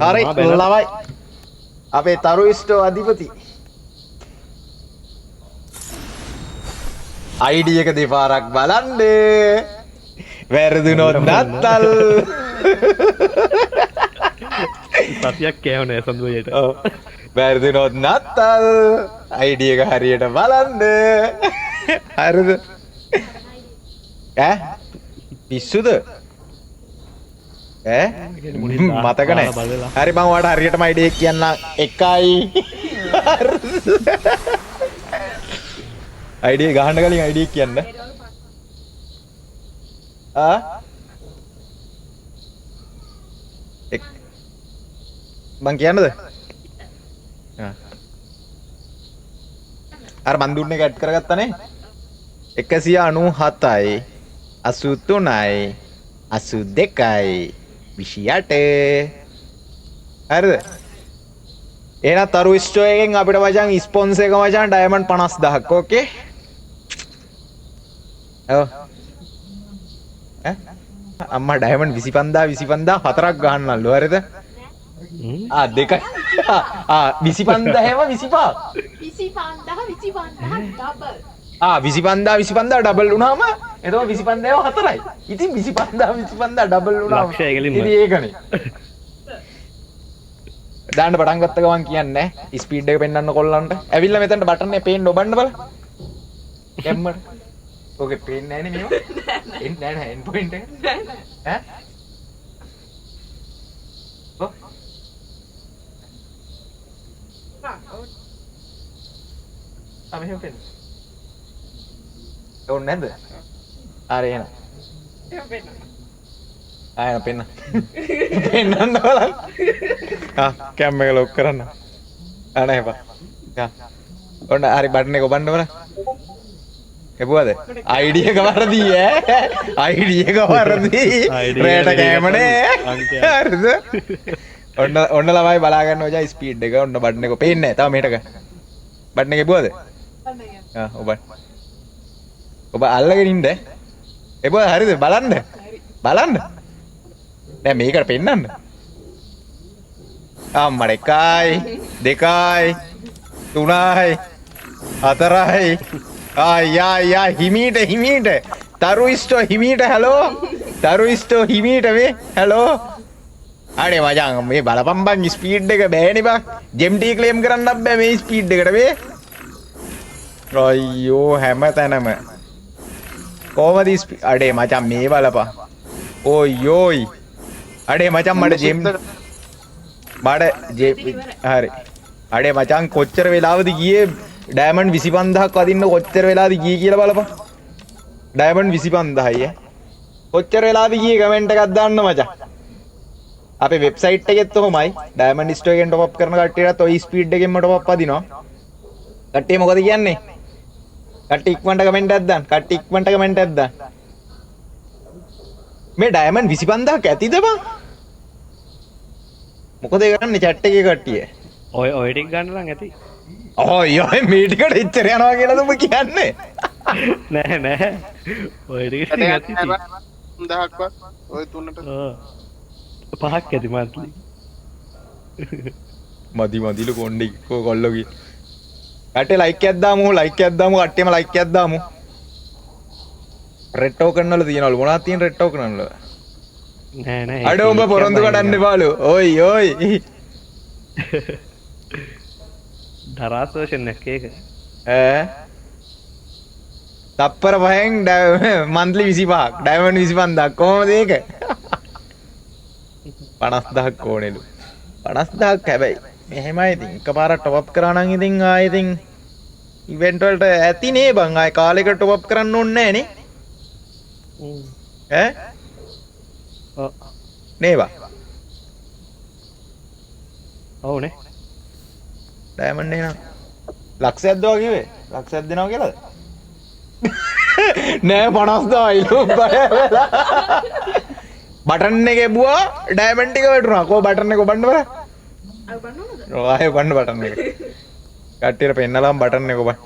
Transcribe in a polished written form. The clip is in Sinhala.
හරි ළමයි, අපේ තරු ස්ටෝ අධිපති ID එක දෙපාරක් බලන්න. වැරදුනොත් නත්තල්. සතියක් කෑව නෑ සඳුයට. ඔව්. වැරදුනොත් නත්තල්. ID එක හරියට බලන්න. හරිද? ඈ? පිස්සුද? ඈ? මතක නෑ. හරි මං ඔයාලට හරියටම ID එක කියන්නම්. 1යි. ID ගහන්න කලින් ID එක කියන්න. ආ? එක් මං කියන්නද? ආ. අර මං දුන්න එක ඇඩ් කරගත්තනේ. 197යි 83යි 82යි 28. හරිද? එහෙනම් තරු ස්ටෝර් එකෙන් අපිට මචං ස්පොන්සර් එක මචං ඩයමන්ඩ් 50000ක්. ඕකේ? ඔව්. ඈ? අම්මා ඩයමන්ඩ් 25000 25000 හතරක් ගහන්නලු. හරිද? ආ දෙකයි. ආ 25000ම 25. 25000 25000 ඩබල්. ආ 25000 25000 ඩබල් වුණාම එතකොට 25000 හතරයි. ඉතින් 25000 25000 ඩබල් වුණාම ලක්ෂය කෙලින්ම. ඉතින් ඒකනේ. දාන්න පටන් ගත්ත ගමන් කියන්නේ ස්පීඩ් එක පෙන්වන්න කොල්ලන්ට. ඇවිල්ලා මෙතනට බටන් එක පේන්න ඔබන්න බලන්න. ගැම්මට. ඕකේ පේන්නේ නෑනේ මේවා. එන්නේ නෑ නෑ එන් පොයින්ට් එක. ඈ? ඔව්. ආ මෙහෙම පෙන්න. ඕනේ නැද්ද? හරි එහෙනම්. එහෙම පෙන්නන්න. ආ එහෙනම් පෙන්න. පෙන්නන්න බලන්න. ආ කැම් එක ලොක් කරන්න. ආ නෑ එපා. ආ. ඔන්න හරි බටන් එක ඔබන්න බලන්න. එපුවද? ID එක වරදී ඈ. ID එක වරදී. රේට කෑම නෑ. හරිද? ඔන්න ඔන්න ළමයි බලා ගන්න ඔය ස්පීඩ් එක. ඔන්න බටන් එක පේන්නේ නෑ. තව මෙහෙට ගන්න. බටන් එක එපුවද? ආ ඔබ. ඔබ අල්ලගෙන ඉන්න. එපුවද? හරිද? බලන්න. බලන්න. නෑ මේකට පෙන්නන්න. අම්මට 1යි 2යි 3යි 4යි ආයි ආයි ආයි හිමීට හිමීට තරු ස්ටෝ හිමීට හැලෝ තරු ස්ටෝ හිමීට මේ හැලෝ. අනේ මචං මේ බලපන් බං ස්පීඩ් එක බෑනේ බං. ජෙම් ටී ක්ලේම් කරන්නත් බෑ මේ ස්පීඩ් එකට මේ. අයියෝ හැම තැනම කොහමද අඩේ මචං මේ බලපන්. ඕයි ඕයි අඩේ මචං මට ජෙම් මට ජෙම් හරි. අඩේ මචං කොච්චර වෙලාවද ගියේ ඩයමන්ඩ් 25000ක් වදින්න කොච්චර වෙලාවද ගියේ කියලා බලපන්. ඩයමන්ඩ් 25000යි ඈ. කොච්චර වෙලාවද ගියේ කමෙන්ට් එකක් දාන්න මචං. අපේ වෙබ්සයිට් එකෙත් ඔහොමයි. ඩයමන්ඩ් ස්ටෝර් එකෙන් ටොප් අප් කරන කට්ටියටත් ඔය ස්පීඩ් එකෙන්ම ටොප් අප් වදිනවා. කට්ටිය මොකද කියන්නේ? කට්ටිය ඉක්මනට කමෙන්ට් එකක් දාන්න. කට්ටිය ඉක්මනට කමෙන්ට් එකක් දාන්න. මේ ඩයමන්ඩ් 25000ක් ඇතිද බං? මොකද ඒ කරන්නේ චැට් එකේ කට්ටිය? ඔය ඔය ටික ගන්න නම් ඇති. ඔය ඔය මේ ටිකට එච්චර යනවා කියලාද ඔබ කියන්නේ? නෑ නෑ. ඔය ටික ඉතින් ඇති ඉතින්. 3000ක්වත් ඔය තුනට. ඔව්. පහක් ඇති මන්ත්ලි. මදි මදිලු කොණ්ඩේ කො කොල්ලෝ කිය. කට්ටිය ලයික් එකක් දාමු ලයික් එකක් දාමු කට්ටියම ලයික් එකක් දාමු. රෙඩ් ටෝකන් වල තියනවලු මොනවද තියෙන රෙඩ් ටෝකන් වල? නෑ නෑ. අඩෝ උඹ පොරොන්දු කඩන්න එපාලු. ඔයි ඔයි. දරාස් වර්ෂන් එකක් ඒක. ඈ තප්පර පහෙන් මන්ත්ලි 25ක් ඩයමන්ඩ් 25000ක් කොහොමද ඒක? 50000ක් ඕනෙලු. 50000ක් හැබැයි මෙහෙමයි ඉතින් එකපාරක් ටොප් අප් කරා නම් ඉතින් ආයෙ ඉතින් ඉවෙන්ට් වලට ඇති නේ බං. ආයෙ කාලෙකට ටොප් අප් කරන්න ඕනේ නෑ නේ. ඈ? ඔව්. නේ බං. ඔව් නේ. ඩයමන්ඩ් එනවා. ලක්ෂයක් දෙනවා කිව්වේ? ලක්ෂයක් දෙනවා කියලාද? නෑ 50000යිලු බය වෙලා. බටන් එක එබුවා ඩයමන්ඩ් ටික වැටුණා. කෝ බටන් එක ඔබන්න බලන්න. අය බලන්න ඕනද? ඔව් ආයෙ ඔබන්න බටන් එක. කට්ටියට පෙන්නලාම බටන් එක ඔබන්න.